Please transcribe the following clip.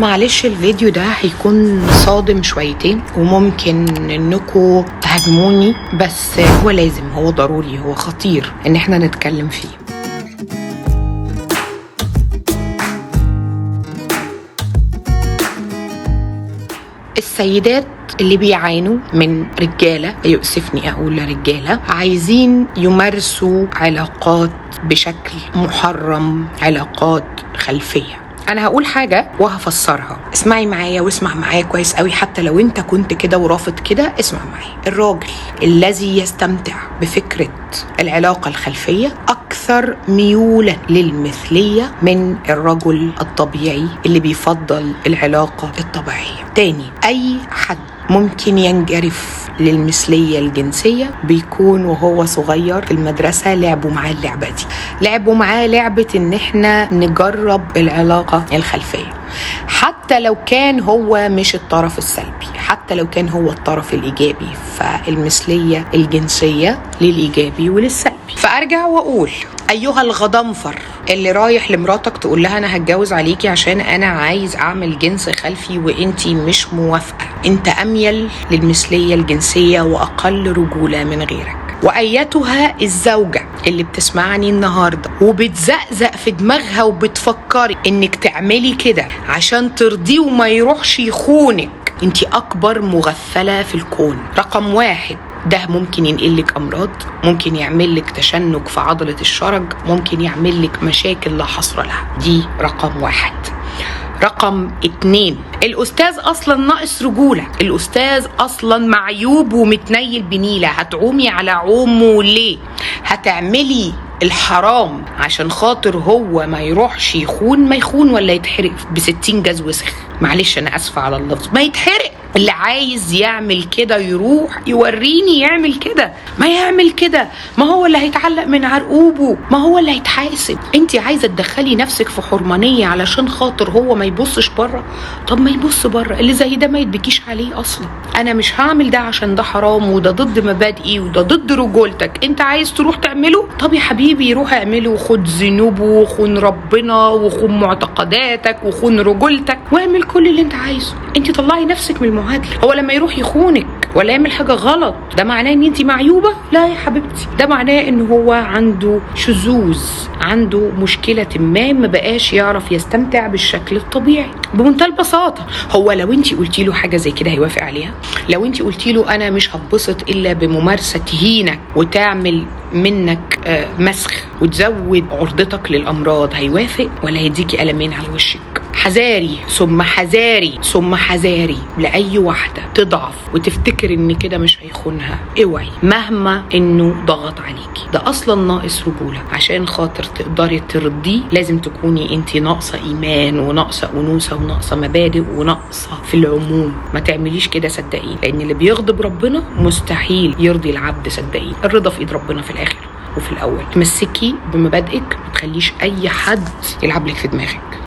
معلش الفيديو ده هيكون صادم شويتين وممكن انكم تهاجموني، بس هو لازم، هو ضروري، هو خطير ان احنا نتكلم فيه. السيدات اللي بيعانوا من رجالة، يؤسفني أقول رجالة، عايزين يمارسوا علاقات بشكل محرم، علاقات خلفية. أنا هقول حاجة وهفسرها، اسمعي معايا واسمع معايا كويس قوي، حتى لو أنت كنت كده ورافض كده اسمع معايا. الراجل الذي يستمتع بفكرة العلاقة الخلفية أكثر ميولا للمثلية من الرجل الطبيعي اللي بيفضل العلاقة الطبيعية. تاني، أي حد ممكن ينجرف للمثلية الجنسية بيكون وهو صغير في المدرسة لعبوا معاه اللعبة دي، لعبوا معاه لعبة ان احنا نجرب العلاقة الخلفية، حتى لو كان هو مش الطرف السلبي، حتى لو كان هو الطرف الإيجابي. فالمثلية الجنسية للإيجابي وللسلبي. فأرجع وأقول أيها الغضنفر اللي رايح لمراتك تقول لها أنا هتجوز عليكي عشان أنا عايز أعمل جنس خلفي وإنتي مش موافقة، أنت أميل للمثلية الجنسية وأقل رجولة من غيرك. وأيتها الزوجة اللي بتسمعني النهاردة وبتزقزق في دماغها وبتفكري إنك تعملي كده عشان ترضيه وما يروحش يخونك، انتي أكبر مغفلة في الكون. رقم واحد، ده ممكن ينقلك أمراض، ممكن يعملك تشنج في عضلة الشرج، ممكن يعملك مشاكل لا حصر لها. دي رقم واحد. رقم 2، الأستاذ أصلا ناقص رجولة، الأستاذ أصلا معيوب ومتنيل بنيلة، هتعومي على عومه ليه؟ هتعملي الحرام عشان خاطر هو ما يروحش يخون؟ ما يخون ولا يتحرق ب60 جاز وسخ، معلش أنا أسفة على اللفظ، ما يتحرق. اللي عايز يعمل كده يروح يوريني يعمل كده، ما يعمل كده، ما هو اللي هيتعلق من عرقوبه، ما هو اللي هيتحاسب. انت عايزه تدخلي نفسك في حرمانيه علشان خاطر هو ما يبصش بره؟ طب ما يبص بره، اللي زي ده ما يتبكيش عليه اصلا. انا مش هعمل ده عشان ده حرام وده ضد مبادئي وده ضد رجولتك، انت عايز تروح تعمله؟ طب يا حبيبي روح اعمله وخد ذنوبه وخون ربنا وخون معتقداتك وخون رجولتك واعمل كل اللي انت عايزه. انت طلعي نفسك من المعادلة. هو لما يروح يخونك ولا يعمل حاجة غلط ده معناه ان انت معيوبة؟ لا يا حبيبتي، ده معناه ان هو عنده شذوذ، عنده مشكلة ما بقاش يعرف يستمتع بالشكل الطبيعي بمنتهى البساطة. هو لو انت قلتي له حاجة زي كده هيوافق عليها؟ لو انت قلتي له انا مش هتبسط الا بممارسة تهينك وتعمل منك مسخ وتزود عرضتك للأمراض، هيوافق ولا هيديكي قلمين على وشك؟ حذاري ثم حذاري ثم حذاري لأي واحدة تضعف وتفتكر ان كده مش هيخونها. اوعي مهما انه ضغط عليكي، ده اصلا ناقص رجولة. عشان خاطر تقدري ترضيه لازم تكوني انت ناقصة ايمان وناقصة انوثة وناقصة مبادئ وناقصة في العموم. ما تعمليش كده صدقيني، لان اللي بيغضب ربنا مستحيل يرضي العبد صدقيني. الرضا في ايد ربنا في الاخر وفي الاول. تمسكي بمبادئك، ما تخليش اي حد يلعب لك في دماغك.